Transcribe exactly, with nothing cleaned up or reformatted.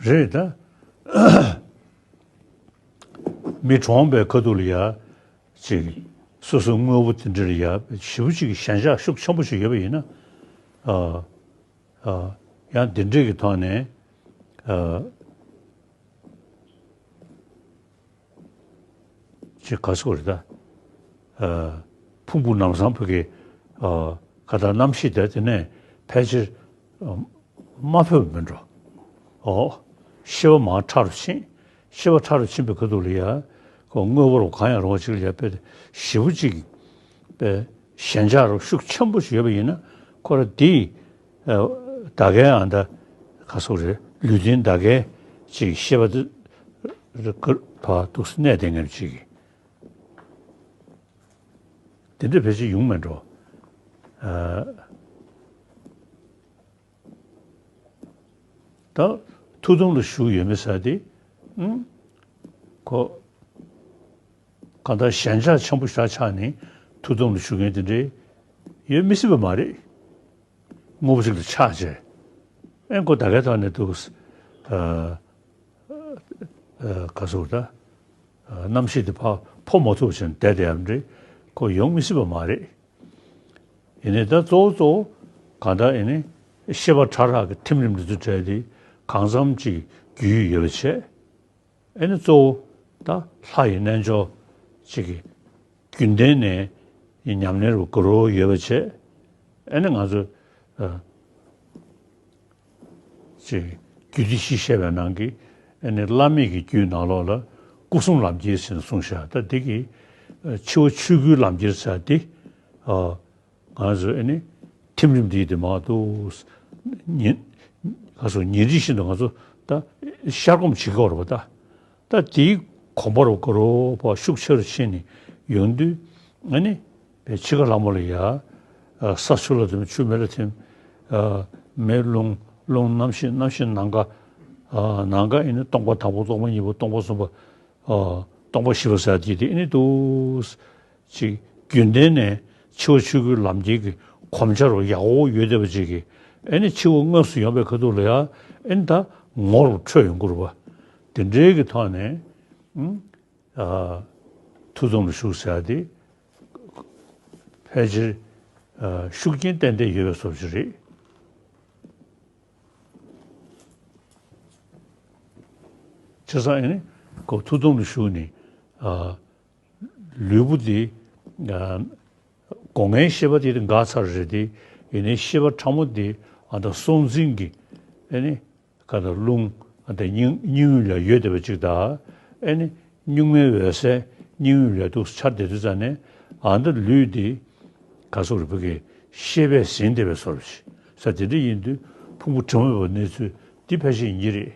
རེད་ད། མི་གྲོངས་པའི་ཁ་ཐུག་ལ་ཡ། ཅིག་སོ་སོའི་དངོས་པོ་དེ་འདྲ་ལ་ཡ་ཞེ་པོ་ཅིག་ཞེན་ཆགས་ཤུགས་ཆེན་པོ་ཞིག་ཡོད་པ་ཡིན་ན། ཨ། ཨ། ཡང་དེ་འདྲས་ཀྱི་ཐོག་ནས། ཨ། ཅིག་ག་ཟེར་དགོས་རེད་ད། ཨ། ཕུང་པོ་ལམ་སང་ཕ་གི། ཨ། ག་ད་རྣམ་ཤེས་དེ་དེ་ནས་ཕལ་ཆེར། ཨ། མ་འཕོས་པ་མིན་འགྲོ། ཨོ། ཤེས་པ་མར་ཕྲ་རུ་ཕྱིན། ཤེས་པ་ཕྲ་རུ་ཕྱིན་པའི་ཁ་ཐུག་ལ་ཡ། ཁོ་དངོས་པོ་རུ་གང་ཡང་རུང་བ་ཅིག་ལ་ཡ་དཔེ་ཞེ་པོ་ཅིག་དཔེ་ཞེན་ཆགས་རུ་ཤུགས་ཆེན་པོ་ཞིག་ཡོད་པ་ཡིན་ན། ཁོ་ར་དེ། ཨ། ད་གའི་ཨ་ད། ག་ཟེར་དགོས་རེད། ལུས་རྟེན་ད་གའི་ཅིག་ཤེས་པ་དེ། ཕར་འདུག་སེ་གནས་བསྡད་མཁན་ཅིག་གི། དེ་འདྲ་ཕལ་ཆེར་ཡོང་མེད་འགྲོ། ཨ། ད་ཐུགས་དམ་ལ་བཞུགས་ཡོད་མེད་ཟེར་དེ། ཨང་། ཁོ། གང་ལྟར་ཞེན་ཆགས་ཆེན་པོ་ཞིག་ཆགས་ནས་ཐུགས་དམ་ལ་བཞུགས་མཁན་དེ་འདྲའི་ཡོད་མི་སྲིད་པ་མ་རེད། དངོས་པོ་ཞིག་ཏུ་ཆགས་བྱས། ཨེ་ཁོ་ད་གའི་ཐོག་ནས་འདུག་ཨ། ཨ། ག་ཟེར་ད། ཨ། རྣམ་ཤེས་དེ་ཕར་འཕོ་མ་ཐུབ་བྱས་ནས་བསྡད་དེ་ཡང་འདྲ། ཁོ་ཡོང་མི་སྲིད་པ་མ་རེད། ཡིན་ནའི་ད་གཙོ་བོ་གཙོ་བོ་གང་ལྟར་ཡིན་ནའི་ཤེས་པ་ཕྲ་རགས་ཀྱི་ཐིམ་རིམ་འདི་ཚོ་བྲལ་ཏེ་གང་འཚམ་ཅིག་རྒྱུས་ཡོད་པ་བྱས། ཨེ་ནི་གཙོ་བོ་ད་ལྷ་ཡི་རྣལ་འབྱོར་ཅིག་གི་རྒྱུན་ལྡན་ནས་ཉམས་ལེན་རུ་དགའ་རོགས་ཡོད་པ་བྱས། ཨེ་ནི་ང་ཚོ། ཨ། ཅིག་རྒྱུད་སྡེ་བཞི་བཤད་པའི་ནང་གི། ཨེ་ནི་བླ་མེད་ཀྱི་རྒྱུད་ནང་ལོགས་ལ་སྐུ་གསུམ་ལམ་ཁྱེར་ཟེར་ནས་གསུངས་བཞག་ད་འདི་གི། ཨ། འཆི་བ་ཆོས་སྐུའི་ལམ་ཁྱེར་ཟེར་འདི། ཨ། ང་ཚོ་ཨེ་ནི་ཐིམ་རིམ་འདི་དེ་མ་གཏོགས། ཉིན། ག་ཟེར། ཉིན་རེ་བཞིན་དུ་ང་ཚོ་ད་ཤར་སྒོམ་བྱེད་ཀྱི་ཡོད་རེད་པ་ད། ད་དེའི་གོམས་པ་རུ་དགའ་རོགས་ཕར་ཤུགས་ཆེ་རུ་ཕྱིན་ནས་ཡོང་དུས། ཨ་ནི་བའི་འཆི་ཁ་ལྷ་མོ་ལ་ཡ། ཨ། ས་ཆུ་ལ་ཐིམ། ཆུ་མེ་ལ་ཐིམ། ཨ། མེ་རླུང་། རླུང་རྣམ་ཤེས། རྣམ་ཤེས་ནམ་མཁའ། ཨ། ནམ་མཁའ་ཨེ་ནི་སྟོང་པ་དང་པོ། སྟོང་པ་གཉིས་པ། སྟོང་པ་གསུམ་པ། ཨ། སྟོང་པ་བཞི་པ་ཟེར་དེ་དེ་ཨེ་ནི་འདུག་ཅིག་རྒྱུན་ལྡན་ནས་འཆི་བ་ཆོས་སྐུའི་ལམ་ཁྱེར་གྱི་གོམས་ཆ་རུ་ཡག་པོ་ཡོད་བསྡད་པ་ཅིག་གིས། ཨེ་ནི་འཆི་བ་དངོས་སུ་ཡོང་པའི་ཁ་ཐུག་ལ་ཡ། ཨེ་ནི་ད་ངོ་རུ་འཕྲོད་ཡོང་གི་རེད་པ། དེ་འདྲའི་གི་ཐོག་ནས། ཨ། ཐུགས་དམ་ལ་བཞུགས་ཟེར་དེ་ཕལ་ཆེར། ཨ། ཤུགས་རྐྱེན་ཏན་ཏན་ཡོད་པའི་བཟོ་ཅིག་རེད། བྱས་ཙང་ཨེ་ནི་ཁོ་ཐུགས་དམ་ལ་བཞུགས་ནས། ཨ། ལུས་པོ་འདི། ཨ། སྒོ་ལྔའི་ཤེས་པ་དེ་འགག་ཚར་རེད་དེ། ཡིན་ནའི་ཤེས་པ་ཕྲ་མོ་འདི་ཨ་ད་སྲོག་འཛིན་གྱི། ཨེ་ནི་ག་ད་རླུང་ཨ་ད་སྙིང་། སྙིང་དབུས་ལ་ཡོད་བསྡད་པ་ཅིག་དང་། ཨེ་ནི་གཉུག་མའི་འོད་གསལ་སྙིང་དབུས་ལ་འདུག་འཆར་བསྡད་དུས་ཙ་ནས། ཨ་ད་ལུས་འདི་ག་ཟེར་དགོས་རེད། བོད་ཀྱི་ཤེས་པས་ཟིན་བསྡད་པའི་བཟོ་འདྲ་ཅིག་ཟེར། དེ་འདྲ་ཡིན་དུས་ཕུང་པོ་དྲི་མ་མེད་པའི་གནས་ཚུལ་འདི་ཕལ་ཆེར་ཡིན་གྱི་རེད།